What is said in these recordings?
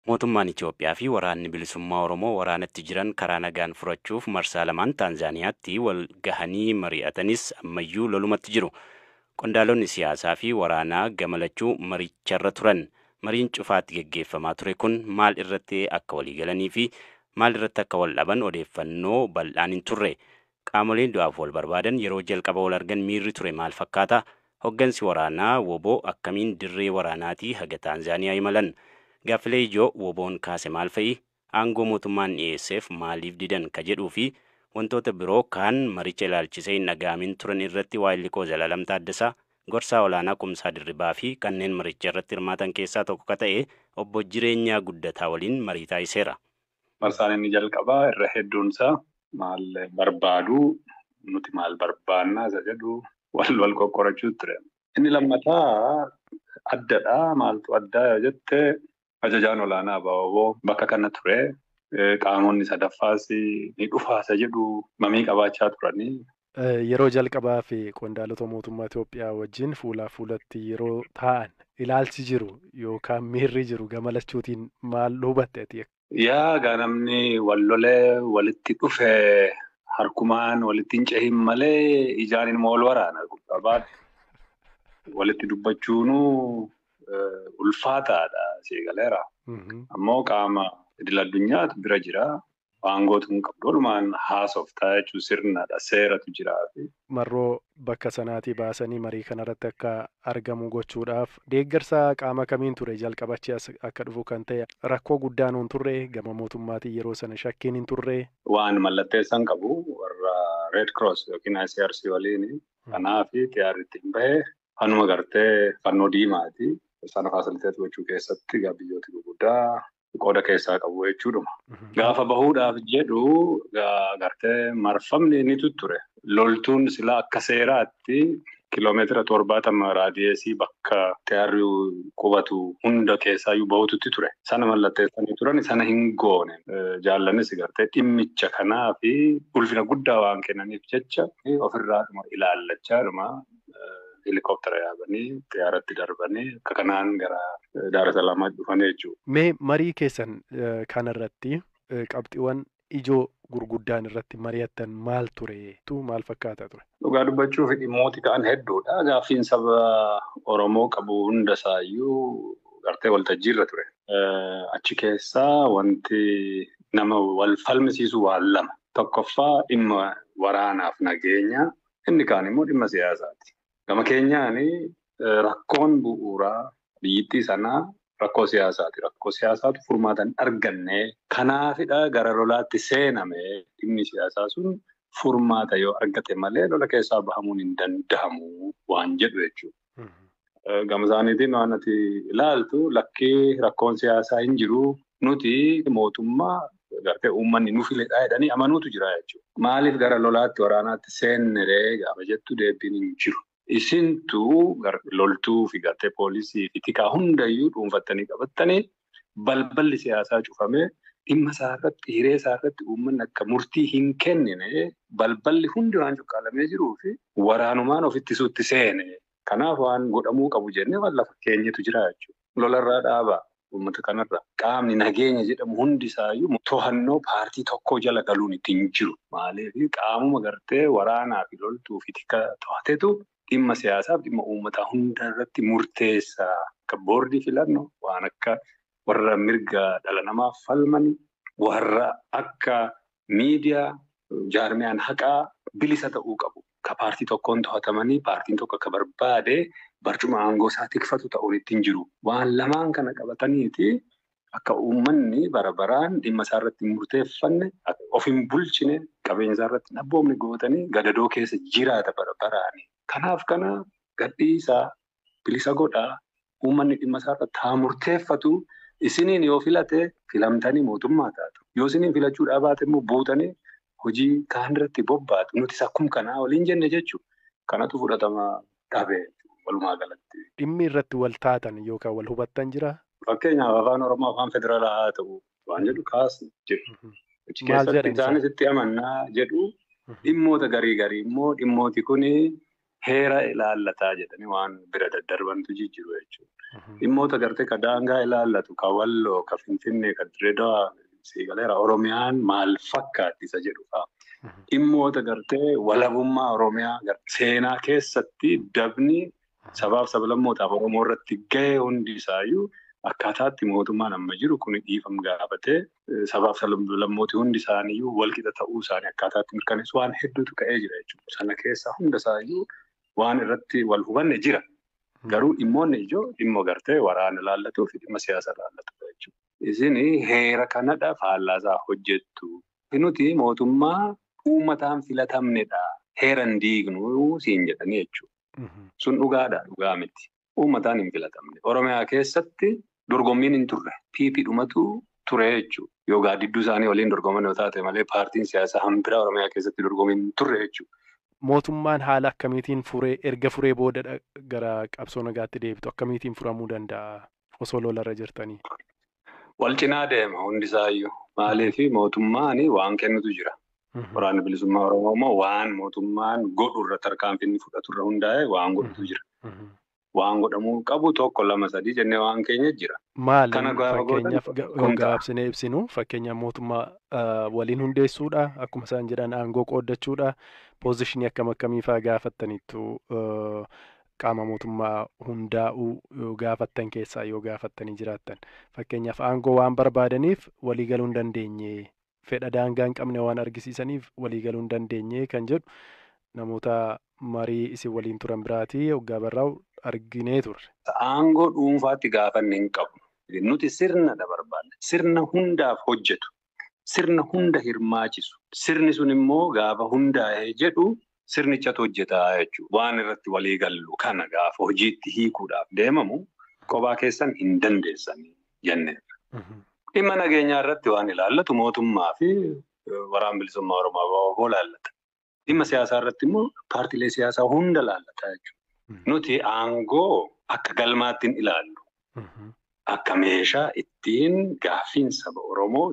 Mootummaan Itoophiyaa fi waraanni bilisummaa Oromoo waraanatti jiran karaa nagaan furachuuf marsaa lamaan Taanzaaniyaatti wal gahanii mari'atanis ammayyuu lolumatti jiru. Qondaalonni siyaasaa fi waraanaa gama lachuu maricharra turan. Mariin cufaatti geggeeffamaa ture kun maal irratti akka walii galanii fi maal irratti akka wal dhaban odeeffannoo bal'aan hin turre. Qaamoleen du'aaf wal barbaadan yeroo jalqaba wal argan miirri ture maal fakkaata? Hoggansi waraanaa WBO akkamiin dirree waraanaatii haga Taanzaaniyaa imalan? Gaaffilee ijoo WBOn kaase maal fa'i? Aangoo mootummaan dhiyeesseef maaliif didan ka jedhuu fi wantoota biroo kaan maricha ilaalchisee hin dhaga'amin turan irratti waayilli koo Zalaalam Taaddasaa gorsaa olaanaa Kumsaa Dirribaa fi kanneen maricha irratti hirmaatan keessaa tokko ka ta'e obbo Jireenyaa Guddataa waliin marii taasiseera. Marsaan inni jalqabaa irra hedduunsaa maal barbaadu nuti maal barbaannaa isa jedhu wal qoqqorachuu ture. Inni lammataa addadha. Maaltu addaa yoo jette ajajaan olaanaa ABO bakka kana ture. Qaamonni sadaffaas ni dhufaa isa jedhu mamii qabaachaa turanii. Yeroo jalqabaa fi qondaalota mootummaa Itoophiyaa wajjin fuulaa fuulatti yeroo taa'an ilaalchi jiru yookaan miirri jiru gama lachuutiin maal hubatte ati? Yaa namni wal lolee walitti dhufe harkumaan walitti hin cehin malee ijaan ilmoo wal waraana gubbaatti. Walitti dubbachuunuu ulfaataadha seegaleera. Ammoo qaama idil addunyaatu bira jira. Aangootu hin qabdu. Walumaan haasoftaa jechuun sirnadha. Seeratu jira. Marroo bakka sanaatii baasanii marii kanarratti akka argamu gochuudhaaf deeggarsa qaama kamiin ture jalqabachi akka dhufu kan ta'e rakkoo guddaan hin turre gama mootummaatiin yeroo sana shakkiin hin turre. Waan mallatteessan qabu warra Red Cross yookiin ICRC waliin kanaaf xiyyaarri ittiin bahe hanuma gartee fannoo diimaati. Sana faasiliteet gochuu keessatti biyyoota gurguddaa qooda keessaa qabu jechuudhuma. Gaafa bahuudhaaf jedhu gartee marfamni ni tutture. Loltuun silaa akka seeraatti kiiloomeetira 70 raadiyeesii bakka xiyyaarri qubatu hunda keessaayyuu bahututti ture. Sana mallatteessanii turan sana hin goone. Jaalannis gartee dhimmicha kanaa fi ulfina guddaa waan kennaniif jecha ofirraadhuma ilaallachaadhuma helikooптera yaabanii xiyyaaratti darbanii akka kanaan gara Daar es Salaamaatti dhufanii jechuudha. Mee marii keessan kanarratti qabxiiwwan ijoo gurguddaan irratti mari'attan maal ture? Maal fakkaata ture? Dhugaa dubbachuuf dhimmooti ka'an hedduudha. Gaaffiin saba Oromoo qabu hundasaayyuu gartee waltajjiirra ture. Achi keessaa wanti nama wal falmisiisu waan lama. Tokkoffaa dhimma waraanaaf nageenya, inni kaan immoo dhimma siyaasaati. Gama keenyaan rakkoon bu'uuraa biyyittii sanaa rakkoo siyaasaati. Rakkoo siyaasaatu furmaata hin arganne. Kanaafidha gara lolaatti seename dhimmi siyaasaa sun furmaata yoo argate malee lola keessaa bahamuun hin danda'amu waan jedhu jechuudha. Gama isaaniitiin waan ati ilaaltu lakkii rakkoon siyaasaa hin jiru nuti mootummaa gartee uummanni nu filedha jedhanii amanuutu jira jechuudha. Maaliif gara lolaatti waraanaatti seennere gaafa jettu deebiin hin jiru. Isintu loltuu fi gartee poolisii fi tikaa hundayyuu dhuunfattanii qabattanii balballi siyaasaa cufamee dhimma isaarratti hiree isaarratti uummanni akka murtii hin kennine balballi hundi waan cuqqaalamee jiruu fi waraanumaan of ittisuutti seene. Kanaaf waan godhamuu qabu jennee waan lafa keenyatu jira jechuudha. Lolarraa dhaabaa uummata kanarra qaamni nageenya jedhamu hundi isaayyuu to'annoo paartii tokkoo jala galuun ittiin jiru. Maaliif qaamuma gartee waraanaa fi loltuu fi tika to'atetu dhimma siyaasaaf dhimma uummataa hunda irratti murteessaa. Akka boordii filannoo waan akka warra mirga dhala namaaf falmanii warra akka miidiyaa jaarmiyaan haqaa bilisa ta'uu qabu. Ka paartii tokkoon to'atamanii paartiin tokko akka barbaade barcuma aangoo isaa tikfatu ta'uun ittiin jiru. Waan lamaan kana qabataniiti akka uummanni bara baraan dhimma isaa irratti hin murteeffanne of hin bulchine qabeenya isaa irratti hin abboomne gootanii gadadoo keessa jiraata bara baraani. Kanaaf kana gadhiisaa bilisa godhaa uummanni dhimma isaa irratti haa murteeffatu. Isiniin yoo filate filamtanii mootummaa taatu. Yoo isiniin filachuu baate immoo buutanii hojii kaan irratti bobbaatu. Nutis akkuma kanaa waliin jenne jechuudha. Kanatu fudhatama dhabe walumaa galatti. Dhimmi irratti wal taatan yookaan wal hubattan jiraa? Fakkeenyaaf afaan Oromoo afaan federaalaa haa ta'u waan jedhu kaasni jiru. Achi keessatti isaanis itti amannaa jedhu dhimmoota garii garii immoo dhimmooti kuni heera ilaallataa jedhanii waan bira daddarbantu jijjiiru jechuudha. Dhimmoota gartee ka daangaa ilaallatu, ka Walloo, ka Finfinnee, ka Dirreedawaa, Siigaleera, Oromiyaan maal fakkaatti isa jedhu fa'a. Dhimmoota gartee walabummaa Oromiyaa seenaa keessatti dabni sabaaf sablammootaaf Oromoo irratti gahee hundi isaayyuu akkaataatti mootummaan amma jiru kun dhiifama gaafatee sabaaf sablammooti hundi isaaniiyyuu walqixa ta'uu isaanii akkaataatti mirkaneessu waan hedduutu ka'ee jira jechuudha. Sana keessaa hunda isaayyuu waan irratti wal hubanne jira. Garuu dhimmoonni ijoo dhimma gartee waraana ilaallatuu fi dhimma siyaasa ilaallatu jechuudha. Isin heera kanadha faallaasaa hojjettu. Nuti mootummaa uummataan filatamnedha. Heera hin diignu siin jedhanii jechuudha. Sun dhugaadha dhugaa miti. Uummataan hin filatamne. Oromiyaa keessatti dorgommiin hin turre. PP dhumatu ture jechuudha. Yoo gaaddidduu isaanii waliin dorgoman yoo taate malee paartiin siyaasaa hanbiraa Oromiyaa keessatti dorgommiin hin turre jechuudha. Mootummaan haala akkamiitiin furee erga furee booda gara qabsoo nagaatti deebitu akkamiitiin furamuu danda'a osoo lolarra jirtanii? Wal cinaa deema hundisaayyuu. Maaliif mootummaan waan kennutu jira. Waraanni bilisummaa Oromoo immoo waan mootummaan godhu irra tarkaanfii inni fudhatu irra hundaa'e waan godhutu jira. Waan godhamuu qabu 1, 2, 3 jennee waan keenya jira. Maali fakkeenyaaf gabaabsinee ibsinu fakkeenyaaf mootummaa waliin hundeessuudha akkuma isaan jedhan aangoo qooddachuudha poozishinii akkam akkamii fa'aa gaafattaniittu qaama mootummaa hundaa'uu gaafattan keessaa yoo gaafattanii jiraattan fakkeenyaaf aangoo waan barbaadaniif waliigaluu hin dandeenye fedha daangaa hin qabne waan argisiisaniif waliigaluu hin dandeenye kan jedhu namoota marii isin waliin turan biraatii hoggaa barraa'u arginee turre. Aangoo dhuunfaatti gaafanne hin qabnu. Nuti sirna barbaanna. Sirna hundaaf hojjetu. Sirna hunda hirmaachisu. Sirni sun immoo gaafa hundaa'ee jedhu sirnichatu hojjetaa jechuudha. Waan irratti walii gallu kana gaafa hojiitti hiikuudhaaf deemamu kophaa keessan hin dandeessanii jenneerra. Dhimma nageenyaa irratti waan ilaallatu mootummaa fi waraana bilisummaa Oromoo ABO ilaallata. Dhimma siyaasaa irratti immoo paartiilee siyaasaa hunda ilaallata jechuudha. Nuti aangoo akka galmaatti hin ilaallu. Akka meeshaa ittiin gaaffiin saba Oromoo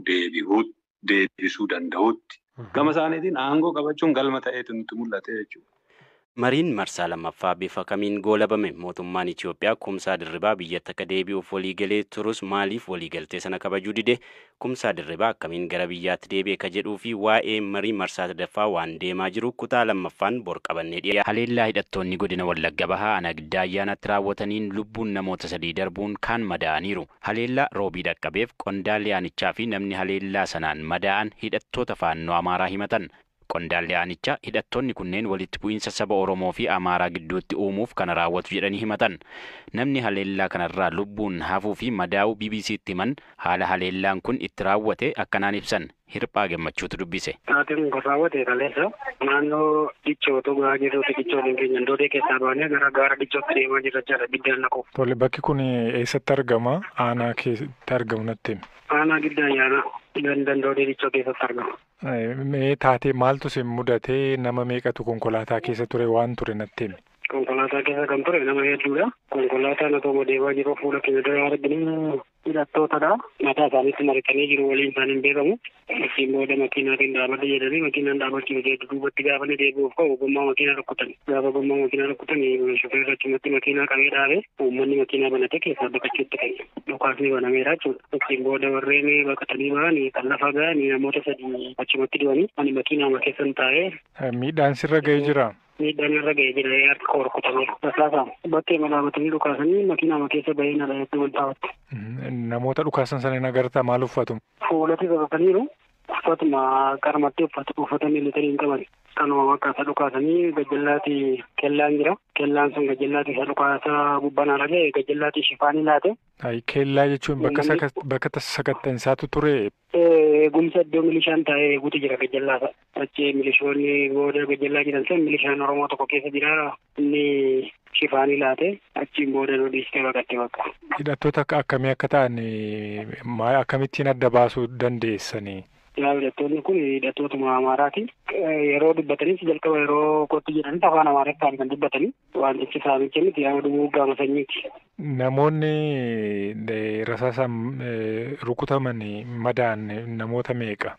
deebisuu danda'utti. Gama isaaniitiin aangoo qabachuun galma ta'eetu nutti mul'ate jechuudha. Mariin marsaa lammaffaa bifa kamiin goolabame? Mootummaan Itoophiyaa Kumsaa Dirribaa biyyatti akka deebi'uuf waliigalee turus maaliif waliigaltee sana kabajuu dide? Kumsaa Dirribaa akkamiin gara biyyaatti deebi'e ka jedhuu fi waa'ee marii marsaa sadaffaa waan deemaa jiru kutaa lammaffaan bor qabannee dhiyaata. Haleellaa hidhattoonni godina Wallagga Bahaa aanaa Giddaa Ayyaanaatti raawwataniin lubbuun namoota 3 darbuun kaan madaa'aniiru. Haleellaa roobii dhaqqabeef qondaalli aanichaa fi namni haleellaa sanaan madaa'an hidhattoota faannoo Amaaraa himatan. Qondaalli aanichaa hidhattoonni kunneen walitti bu'iinsa saba Oromoo fi Amaaraa gidduutti uumuuf kana raawwatu jedhanii himatan. Namni haleellaa kanarraa lubbuun hafuu fi madaa'uu BBC'tti himan haala haleellaan kun itti raawwate akkanaan ibsan. Hirphaa Gammachuutu dubbise. Taateen kun raawwate kaleessa naannoo Dichootu gahaa jirruuti Dichooliin keenya Ndoodee keessaa baanee gara gaara Dichootti deemaa jirra jechaadha Giddaan Naqoo. Tole bakki kun eessatti argama? Aanaa keessatti argamu natti himi. Aanaa Giddaa Ayyaanaa ganda Ndoodee Dichoo keessatti argama. Mee taatee maaltu isin mudatee nama meeqatu konkolaataa keessa ture waan ture natti himi? Konkolaataa keessa kan ture nama hedduudha. Konkolaataan otoo deemaa jiru fuula keenya dura arginu hidhattootadha. Mataa isaaniitti maratanii jiru waliin isaanii hin beekamu. Ittiin booda makiinaatiin dhaabadha jedhanii makiinaan dhaabachuu jedhu duubatti gaafa ni deebi'uuf ka'u gommaa makiinaa rukkutan. Gaafa gommaa makiinaa rukkutan shufeerri achumatti makiinaa qabee dhaabe uummanni makiinaa banatee keessaa baqachuutti ka'e. Dhukaasni banameera jechuudha. Ittiin booda warreen baqatanii ba'an kan lafa ga'an namoota 3 achumatti du'anii ani makiinaama keessan taa'ee. Miidhaan sirra ga'ee jiraa? Miidhaan irra ga'ee jira harka koo rukutameera. Rasaasaa bakkee malaabatanii dhukaasanii makiinaama keessa bahee na dhayatti wal taa'atte. Namoota dhukaasan sana hin agartaa maal uffatu? Fuulatti qabataniiru. Uffatuma qarmatti uffata miilitarii hin qaban. Kanuma bakka isa dhukaasanii gajjallaatti kellaan jira. Kellaan sun gajjallaatti isa dhukaasaa gubbanaa dhaga'e gajjallaatti shifaanii laate. Kellaa jechuun bakka sakatta'insaatu ture. Eegumsa iddoo milishaan taa'ee eeguutu jira gajjallaasa. Achi milishoonni booda gajjallaa jiran sun milishaan Oromoo tokko keessa jira. Inni shifaanii laate achiin booda nu dhiistee baqatte bakka. Hidhattoota akkamii akka ta'an akkamittiin adda baasuu dandeessanii? Hidhattoonni kun hidhattootuma Amaaraati. Yeroo dubbatanis jalqaba yeroo kootti jedhanis afaan Amaariffaan kan dubbatanii wantichi saamicha miti yaa duguuggaa sanyiiti. Namoonni rasaasaan rukutaman madaan namoota meeqa?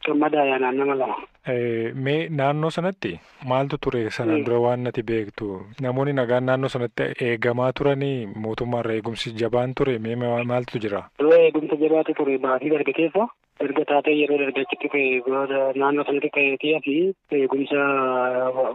Kan madaa'an nama 2. Mee naannoo sanatti maaltu ture sanaan dura waan nati beektu? Namoonni nagaan naannoo sanatti eegamaa turanii mootummaarra eegumsi jabaan ture mee maaltu jira? Dura eegumsa jabaatu ture baatii darbe keessa. Erga taatee yeroo darbe achitti ta'e naannoo sanatti ta'eetii fi eegumsa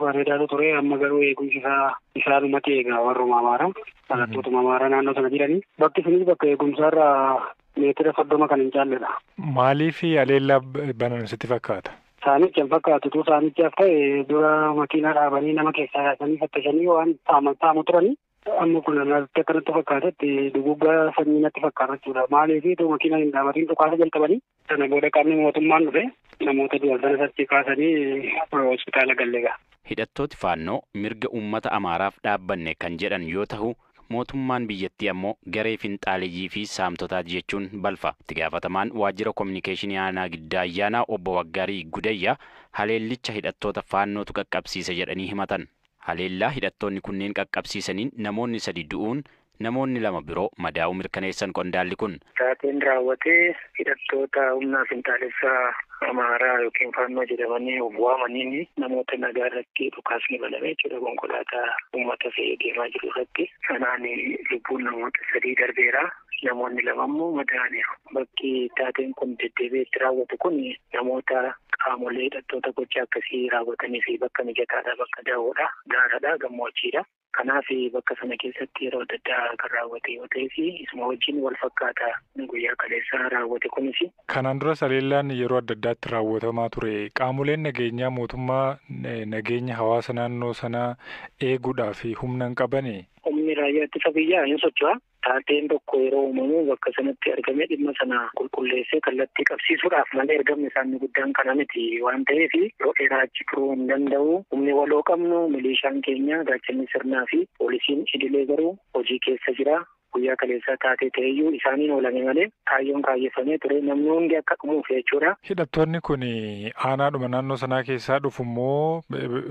bareedaatu ture. Amma garuu eegumsi isaa isaanumatti eega warruma Amaaraa dhalattootuma Amaaraa naannoo sana jiranii. Bakki sunis bakka eegumsaarraa meetira 30 kan hin caalledha. Maaliif haleellaa banan sitti fakkaata? Saanicha hin fakkaatu. Utuu saanichaaf ta'e dura makiinaa dhaabanii nama keessaa yaasanii fattashanii waan saamu turanii. Amma kun akkanatti fakkaatetti duguggaa sanyii natti fakkaata jechuudha. Maaliif utuu makiinaa hin dhaabatiin dhukaasa jalqabanii sana booda qaamni mootummaan dhufe namoota du'an sana achi kaasanii hospitaala galleega. Hidhattooti Faannoo mirga uummata Amaaraaf dhaabbanne kan jedhan yoo ta'u, mootummaan biyyattii ammoo garee finxaaleyyii fi saamtotaati jechuun balfa. Itti gaafatamaan waajjira kominikeeshinii aanaa Giddaa Ayyaanaa obbo Waggaarii Gudayyaa haleellicha hidhattoota Faannootu qaqqabsiise jedhanii himatan. Haleellaa hidhattoonni kunneen qaqqabsiisaniin namoonni 3 du'uun namoonni 2 biroo madaa'uu mirkaneessan qondaalli kun. Taateen raawwatee hidhattoota humna finxaalessaa Amaaraa yookiin Faannoo jedhamanii of waamaniin namoota nagaa irratti dhukaasni baname jechuudha. Konkolaataa uummata fe'ee deemaa jiru irratti. Sanaan lubbuun namoota 3 darbeera. Namoonni 2 immoo madaa'aniiru. Bakki taateen kun deddeebi'ee itti raawwatu kun namoota qaamolee hidhattoota gocha akkasii raawwatanii fi bakka mijataadha, bakka daawwadha, gaaradha, gammoojjiidha. Kanaaf bakka sana keessatti yeroo adda addaa kan raawwate yoo ta'e fi isuma wajjin wal fakkaata guyyaa kaleessaa raawwate kunis. Kanaan dura haleellaan yeroo adda addaatti raawwatamaa ture. Qaamoleen nageenyaa mootummaa nageenya hawaasa naannoo sanaa eeguudhaaf humna hin qabani. Humni raayyaa ittisa biyyaa hin socho'a. Taateen tokko yeroo uumamu bakka sanatti argamee dhimma sana qulqulleessee kallattii qabsiisuudhaaf malee ergamni isaanii guddaan kana miti waan ta'eef yeroo dheeraa achi turuu hin danda'u. Humni waloo qabnu milishaan keenya gaachanni sirnaa fi poolisiin idilee garuu hojii keessa jira. Guyyaa kaleessaa taatee ta'eyyuu isaaniin oolame malee kaayyoon kaayyeffamee ture namni hundi akka dhumuuf jechuudha. Hidhattoonni kun aanaadhuma naannoo sanaa keessaa dhufu immoo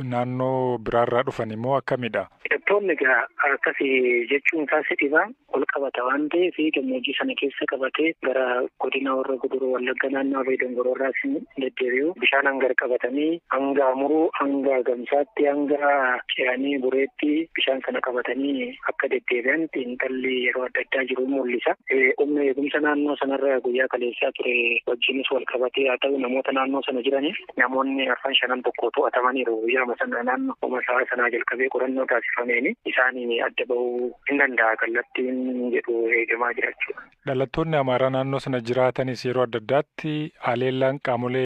naannoo biraarraa dhufan immoo akkamidha? Hidhattoonni egaa akkasii jechuun isaa si dhibaa ol qabata waan ta'eef gammoojjii sana keessa qabatee gara godina warra Guduruu Wallagga naannoo Abee Dongoroorraas deddeebi'u bishaan hangar qabatanii hanga Amuruu hanga Gamsaatti hanga Ce'anii Bureetti bishaan sana qabatanii akka deddeebi'an xiinxalli yeroo adda addaa jiru mul'isa. Humna eegumsa naannoo sanarra guyyaa kaleessaa ture wajjinis wal qabatee haa ta'u namoota naannoo sana jiraniif namoonni 4 5 tokko to'atamaniiru guyyaa sana naannoo sa'a sanaa jalqabee qorannoo taasifameen isaaniin adda ba'uu hin danda'a kallattiin jedhu eegamaa jira jechuudha. Dhalattoonni Amaaraa naannoo sana jiraatanis yeroo adda addaatti haleellaan qaamolee